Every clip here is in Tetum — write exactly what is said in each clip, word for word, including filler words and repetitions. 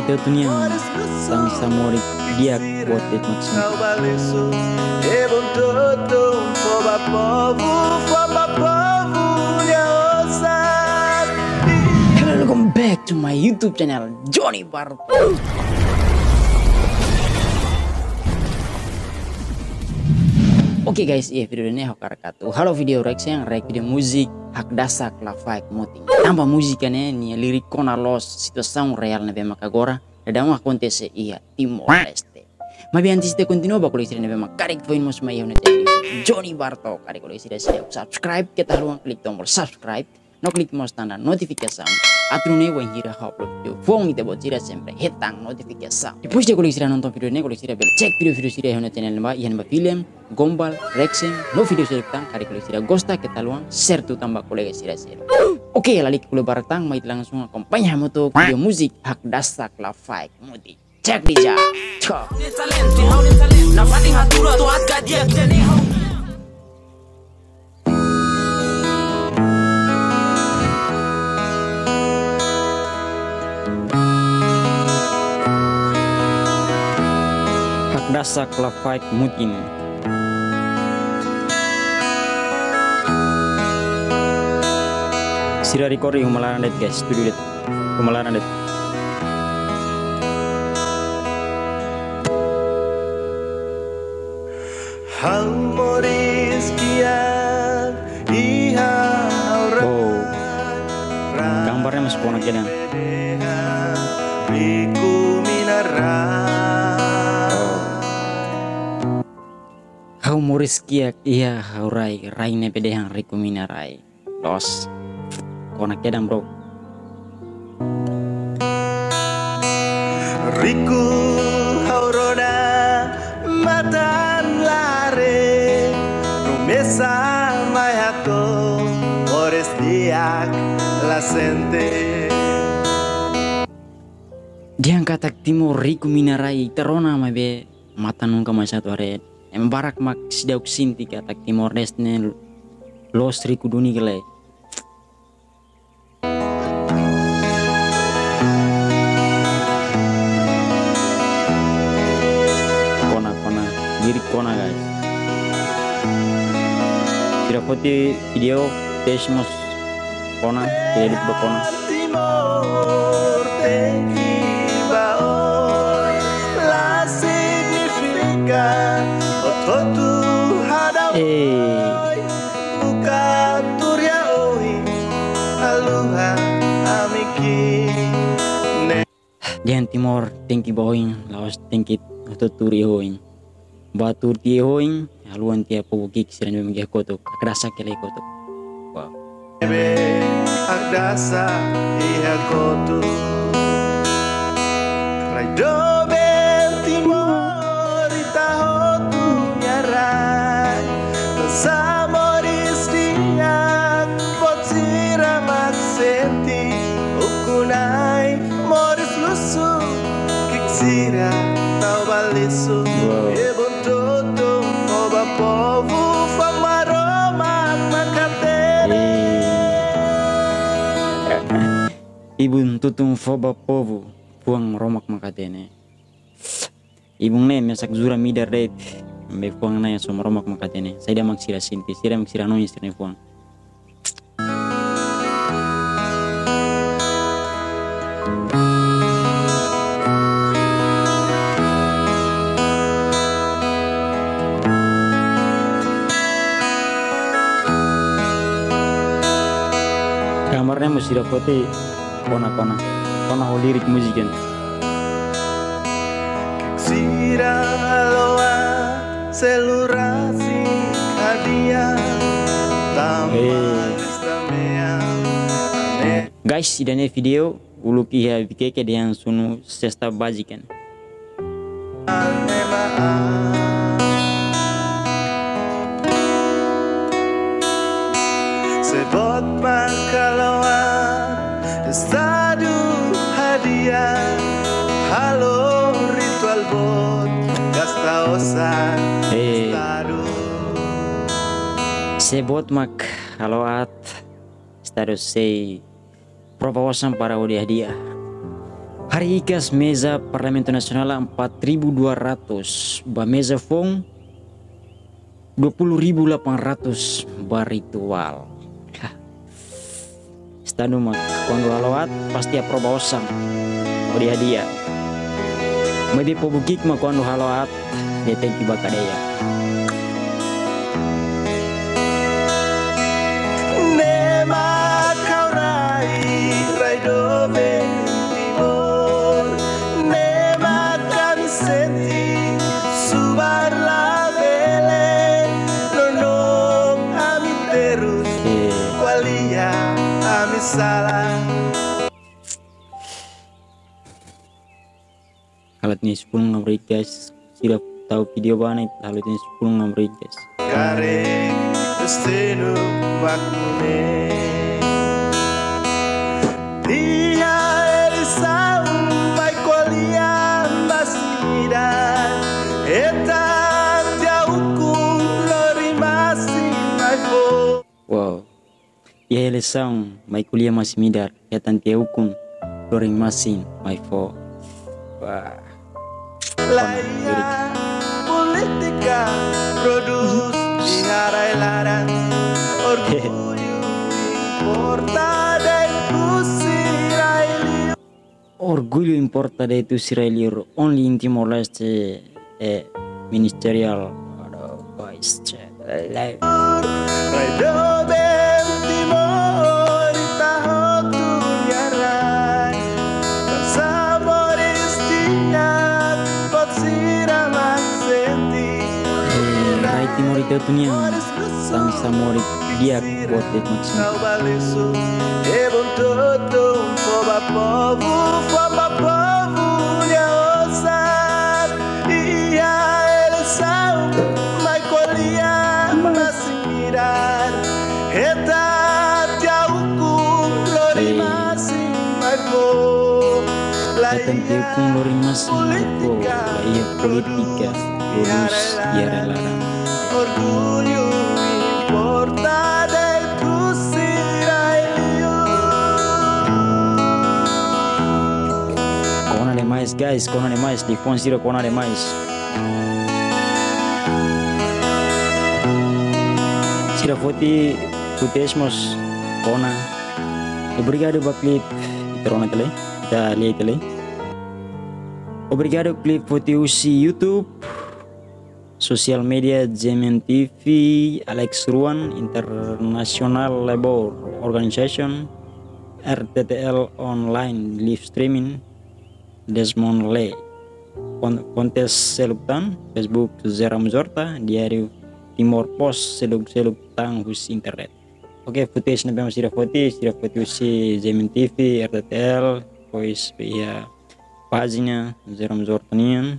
Teu tunian tang samori di'ak buat de'it mak sente. Tau balisu, ebun tutun, fó ba povu, fó ba povu, nia osan. Hello, welcome back to my YouTube channel, Johnny Barto. Oke guys, iha video ne'e ha'u hakarak atu halo video reaction, react video musik Hakdasak Lafaek Mutin. Tanba múzika ne'e nia lirik kona loos situasaun reál ne'ebé mak agora daudaun akontese iha Timor-Leste. Maibé antes ita kontinua, ba kolega sira ne'ebé mak karik foin mós mai iha ha'u-nia channel Johnny Barto, karik kolega sira seidauk subscribe, keta haluha klik tombol subscribe, no klik mós tanda notifikasaun. Atu nune'e wainhira ha'u upload video foun ita-boot sira sempre hetan notifikasaun. Depois de kolega sira nonton video ne'e, kolega sira bele cek video-video sira iha ha'u-nia channel ne'ebá, iha ne'ebá film, gombal, reaction, no video seluk tan, karik kolega sira gosta keta haluha share tutan ba kolega sira seluk. Oke, lalika ko'alia barak tan, mai ita langsung akompaña hamutuk video musik Hakdasak Lafaek Mutin. Cek di ja. Cek. Hakdasak Lafaek Mutin. Sira record iha uma laran de'it, guys, studio de'it. Uma laran de'it. Ha'u moris kiak iha ha'u-rai. Oh. Gambarnya masih kona kedan. Riku mina rai. Oh. Ha'u moris kiak iha ha'u-rai, rai ne'ebé dehan riku mina rai. Loos. Kona kedan, bro. Riku ha'u rona matan laran, promesa mai hato'o, moris di'ak la sente. Dehan katak Timor riku mina rai, ita rona maibé matan nunka mais atu haree. Ema barak mak seidauk sente katak Timor-Leste ne'e loos riku duni ka lae. Kona, kona. Lirik kona, guys. Sira foti video, tesi mós kona, tidak lupa kona. Timor tenke ba oin, la signifika hotu-hotu hadaoin. Eh. Buka tuur iha oin, haluha ami-nia ne'e. Dehan Timor tenke ba oin, la'ós tenke hotu-hotu tuur iha oin. Ba tuur tiha iha oin, haluha tiha povu ki'ik sira ne'ebé mak iha kotuk, hakdasak hela iha kotuk. Wow. Ne'ebé hakdasak iha kotuk. Rai doben Timor ita hotu nia rai. Tansa moris di'ak, boot sira mak sente. Ukun-na'in moris luxu, ki'ik sira tau balisu. Wow. Ibun tutun fó ba povu, fó ba Maromak mak hatene. Eh. Ibun tutun fó ba povu, fuan Maromak mak hatene. Ibun ne'e mesak jura-midar de'it. Maibé fuan ne'e só Maromak mak hatene. Saida mak sira sente, saida mak sira hanoin iha sira-nia fuan. Gambar ne'e mós sira foti kona, kona. Kona ho lirik múzika ne'e. Sira haluha selebrasi hadi'a. Eh. Guys, ida-ne'e video uluk iha Vikeke dehan sunu sesta bázika. Se boot mak haluha estadu hadi'a, halo rituál boot, gasta osan. Eh. Estadu. Se boot mak haluha aat, estadu sei prova osan para hodi hadi'a. Harii hikas meza Parlamentu Nasionál empat ribu dua ratus ba meza foun, dua puluh ribu delapan ratus ba rituál. Hah. Estadu mak kuandu halo aat pasti aprova osan hodi hadi'a. Maibé povu ki'ik mak kuandu halo aat de'it tenke ba kadeia. Ne'e mak ha'u rai, rai doben Timor. Ne'e mak ami sente, subar labele, nonook ami terus. Oke. Ko'alia ami sala. Halo tinan sepuluh ngam rik, guys. Sira tau video ba ne'e, halo tinan sepuluh ngam rik, guys. Karik destinu mak ne'e. Iha eleisaun mai ko'alia masi midar. Hetan tiha ukun lori masi mai fó. Wow. Iha eleisaun mai ko'alia masi midar, hetan tiha ukun lori masi mai fó. Wah. Laiha polítika prodús iha rai laran. Orgullu importa de'it husi rai li'ur. Orgullu importa de'it husi rai li'ur, only in Timor-Leste, eh, ministerial, aduh, voice chat, live. Rai doben Timor, ita hotu nia rai. Tansa moris tiha, buat sira mak sente. Eh, rai Timor ita hotu nian. Tansa moris di'ak, buat de'it mak sente. Kau balisu, ebon toto, fó ba povu, fó ba povu nia osan. Iha eleisaun mai ko'alia masi midar. Hetan tiha ukun lori masi mai fó. Hetan tiha ukun lori masi mai fó. Laiha polítika prodús iha rai laran. Orgullu importa de'it husi rai li'ur. Kona demais, guys, kona demais, liafuan sira kona demais. Sira foti footage mós kona. Obrigadu ba klip, ita rona tiha lai, ita lee tiha lai. Obrigadu klip foti husi YouTube, social media, G M N T V, Alex Ruan, International Labour Organization, R T T L Online, live streaming, Desmond Lee. Kon-, konten seluk tan, Facebook, José Ramos Horta, Diário Timor Post, seluk-seluk tan husi internet. Oke, footage ne'ebé mak sira foti, sira foti husi G M N T V, R T T L, depois iha pájina José Ramos Horta nian.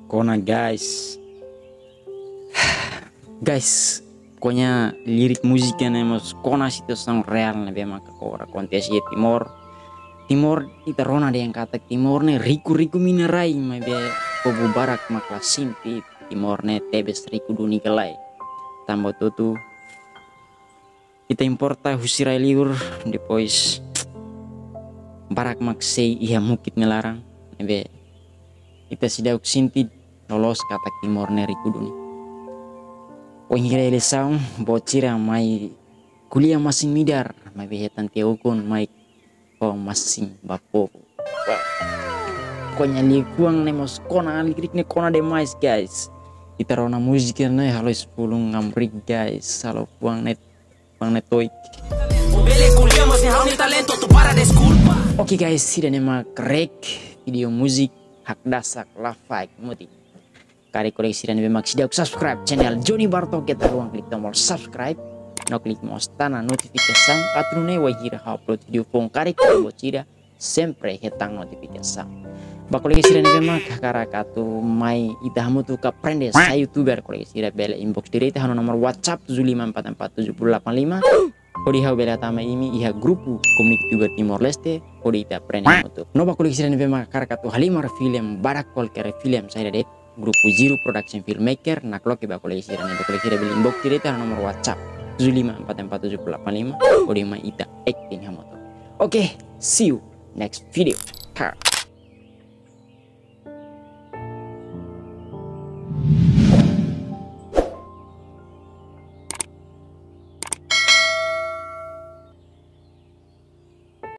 Kona, guys. Guys, pokoknya lirik múzika ne'e mós kona situasaun reál ne'ebé maka agora akontese iha Timor. Timor, ita rona dehan katak Timor ne'e riku-riku mina-rai, maibé povu barak mak la sente Timor ne'e tebes riku duni ka lae. Tanba hotu-hotu ita importa husi rai liur, depois barak mak sei iha mukit nia laran, ne'ebé ita seidauk sente loloos katak Timor ne'e riku duni. Wainhira eleisaun, buat sira mai ko'alia masi midar, maibé hetan tiha ukun mai fó masi ba povu. Pokoknya liafuan ne'e mós kona, lirik ne'e kona demais, guys. Ita rona múzika ne'e halo sepuluh ngam rik, guys. Halo fuan ne'e, fuan ne'e toik. Bele ko'alia mas ha'u-nia talentu, atu para deskulpa. Oke, guys, ida-ne'e mak react video múzika Hakdasak Lafaek Mutin. Karik kolega sira ne'ebé mak seidauk subscribe channel Johnny Bartok, keta haluha klik tombol subscribe, no klik mós tanda notifikasaun, atu nune'e wainhira ha'u upload video foun karik, buat sira sempre hetan notifikasaun. Ba kolega sira ne'ebé mak hakarak atu mai ita hamutuk aprende sai youtuber, kolega sira bele inbox direta ha'u-nia nomor WhatsApp tujuh lima empat empat tujuh puluh delapan lima. Hodi ha'u bele hatama imi iha grupu komunidade youtuber Timor-Leste, hodi ita aprende hamutuk. No ba kolega sira ne'ebé mak hakarak atu halimar film, badak kualkér film saida de'it, grupu Zero Production Filmmaker, nakloke ba kolega sira ne'e, kolega sira bele inbox direta iha nomor WhatsApp tujuh lima empat empat tujuh delapan lima, hodi mai ita acting hamutuk. Oke, see you next video. Tar.